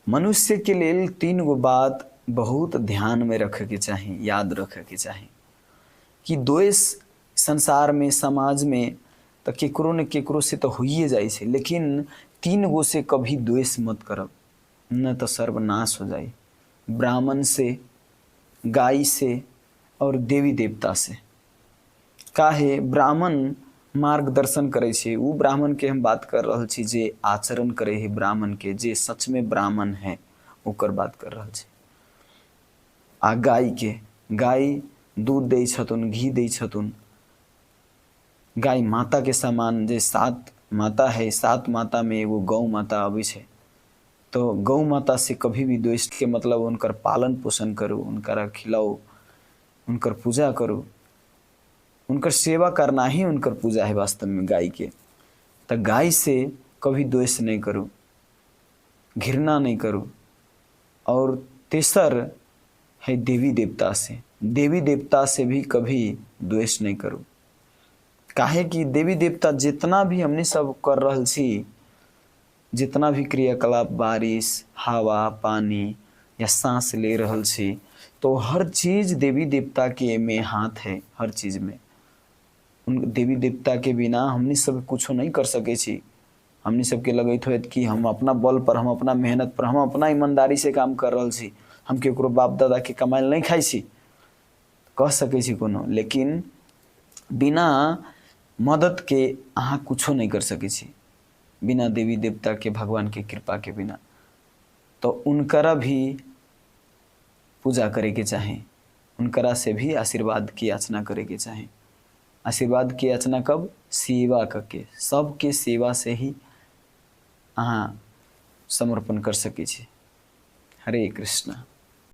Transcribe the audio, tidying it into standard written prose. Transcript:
मनुष्यके लेल तीन गो बात बहुत ध्यानमे रखैके चाही, याद रखैके चाही कि द्वेष संसारमे, समाजमे तऽ केकरो ने केकरो से तऽ होइए जाइ छै, लेकिन तीन गो से कभी द्वेष मत करब, न तऽ सर्वनाश हो जाइ। ब्राह्मण से, गाय से और देवी देवता से। काहे ब्राह्मण मार्गदर्शन करै छै, ओ ब्राह्मणके हम बात कर रहल छी जे आचरण करै है ब्राह्मणके, जे सचमे ब्राह्मण है ओकर बात कर रहल छी। आ गायके, गाय दूध दै छथुन, घी दै छथुन। गाय माताके समान, जे सात माता है, सात मातामे एगो गौ माता अबै छै। तऽ गौ माता से कभी भी द्वेषके मतलब हुनकर पालन पोषण करू, हुनकरा खिलाउ, हुनकर पूजा करू, हुनकर सेवा करना ही हुनकर पूजा है वास्तवमे गायके। तऽ गाय से कभी द्वेष नहि करू, घृणा नहि करू। और तेसर है देवी देवता से, देवी देवता से भी कभी द्वेष नहि करू। काहे कि देवी देवता जितना भी हमनी सब कर रहल छी, जितना भी क्रियाकलाप, बारिश, हवा, पानी या साँस ले रहल छी, तो हर चीज देवी देवता के में हाथ है, हर चीज में। उन देवी देवता के बिना हमनी सब कुछो नहीं कर सकै छी। हमनी सबके लगैत होयत कि हम अपना बल पर, हम अपना मेहनत पर, हम अपना ईमानदारी से काम कर रहल छी, हम केकरो बाप दादा के कमायल नहीं खाइ छी, कह सकै छी कोनो, लेकिन बिना मदद के अहाँ कुछो नहीं कर सकै छी, बिना देवी देवता के, भगवान के कृपा के बिना। तो उनकरा भी पूजा करे के चाही, उनकरा से भी आशीर्वाद की याचना करे के चाही। आशीर्वाद की याचना कब? सेवा करके, सबके सेवा से ही अहाँ समर्पण कर सकै छी। हरे कृष्णा।